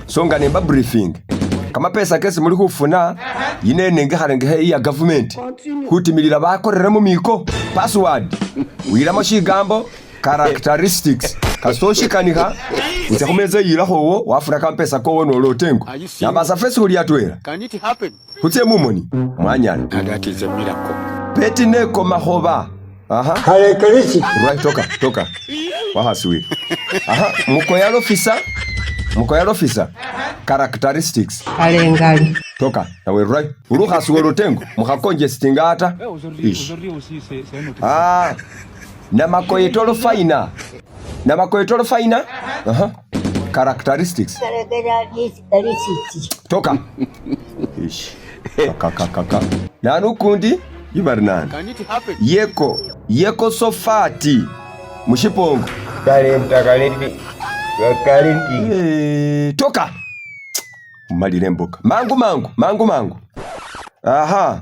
So nga nemba briefing kamapesa kesi muli khufuna yino enengekharengekhe iya government khutimilila bakorere mumiko password wilamo shigambo characteristics kasita oshikanikha utsa khumeza iyilakho owo wafuna kamapesa kowo nolota engo nambasa fesi khuli atwela khutse mumoni mwanyala Petineko Makhoba aha right toka toka wakhasiwile aha mukoyala officer mukoyala officer characteristics Kalengali. toka nawe right ulukhasiwe lutengo mukhakonjestinga ata ish ah namakoyetolo faina namakoyetolo faina aha characteristics toka ish kakakakaka nani ukundi ibari nani yeko yeko sofati mushipongo Eh, toka umalile mboka mangu mangu mangu mangu aha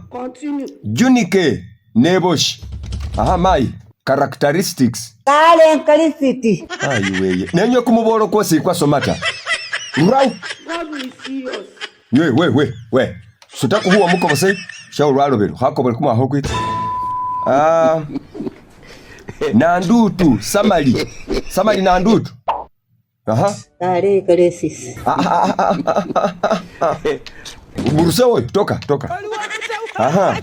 junike neboshi aha mai characteristics Kalenkarisiti. ayiweye nenywe kumubolo kwosi kwasoma ta rau we we we we suta kuhuwa mukobose shawu lwalobelo khakobole kumwakho kwitsa ah nandutu samali samali nandutu aha Kalenkarisisi. Ah, ah, ah, ah, ah, ah, ah. Muruse oyo toka toka aha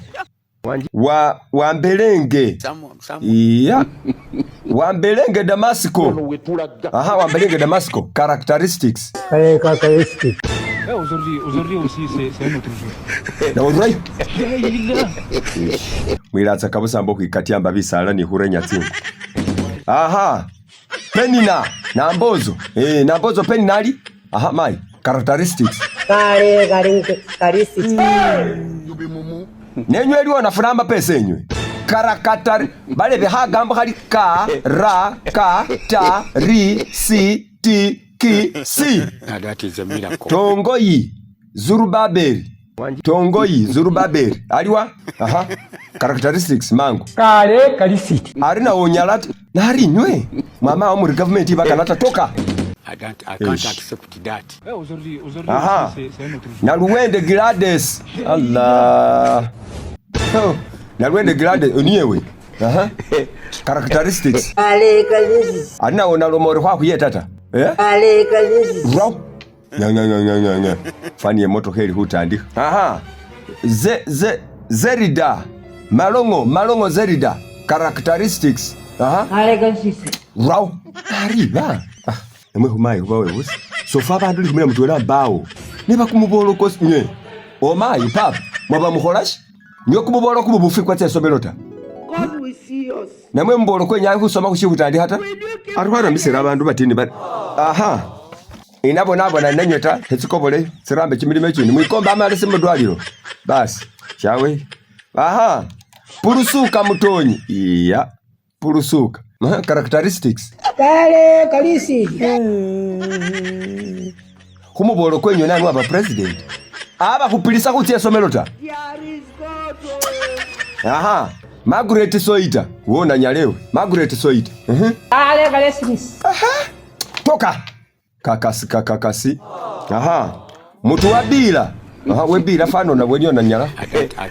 wa wambelenge iya wambelenge damasco aha wambelenge damasco characteristics Kalenkarisiti. Aujourd'hui, aujourd'hui aussi, c'est un autre jour. nawe mwilatsa kabusambo khwikatyamba bisala ni khurenya tsingo aha penina nambozo eh nambozo penina ali aha mai characteristics Kalenkarisiti. nenywe eliwo nafuna amapesa enywe karakatari balebe khagambo khali ka ra ka ta ri si ti ki si tongoyi zurubabeli tongoyi zurubabeli aliwa aha characteristics mangu Kalenkarisiti. ari nawe onyala ati nari nywe mwama wo muri government bakanata toka Ish. Aujourd'hui, aujourd'hui Aha. aussi, c'est un autre jour. Naluwende Gladys Allah oh. Naluwende Gladys oniyewe aha characteristics Kalenkarisiti. ari nawe naloma ori khwakhuyeta ta eh? Kalenkarisiti. Rau. Nya nya nya nya nya nya. Fani ye motoka eri khutandikha. Aha. Ze ze Zerida. Malongo malongo Zerida. Characteristics. Aha. Kalenkarisiti. Rau. Ariba. Ah, emwe khumayi khuba webusa. Sofa abandu 11 bawo. Niba kumubolo kosi nye. Omayi papa mwaba mukholashi? Nywe kumubolo kumubufi kwa tsesomelo ta. God will see us. Namwe mubolo kwenyala khusoma khushibutandikha ta. Ari khwaramisile abandu batini bari. Aha. Inabonabona nenywe ta hetsikobole tsirambe chimilimo echindi mwikomba amalesi mudwaliro basi shawe aha pulusuka mutonyi iya pulusuka Aha, characteristics Kalenkarisiti. khumubolo kwenywe nanu aba president aba khupilisa khutsa esomelo ta There is God. Oh. aha Margaret Soita wona nyalewe Margaret Soita uh-huh. Kalenkarisiti. toka kakasi kakakasi aha mutu wa bila aha webila fano na wenyo na nyala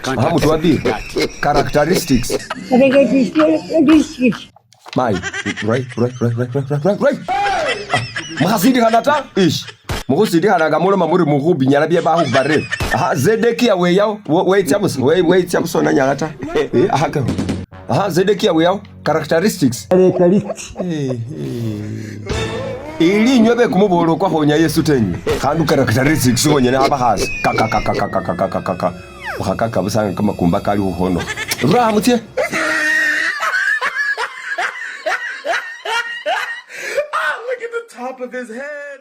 aha mutu wa bila characteristics Kalenkarisiti. mai right right right right right right right right ah, mukhasindikhana ta ish mukhusindikhana nga muloma muri mukhubinyala bye bakhubare aha zedekia weyawo weitsa busa weitsa busa onanyala ta eh, aha keho aha zedekia weyawo characteristics Kalenkarisiti. ilinywe bekumubolo kwakhonya yesu tenywe khandu characteristics khonyene abakhasi kakakakakakakakaka ukhakaka busa nga kamakumba kali khukhono ra mutye Look at the top of his head.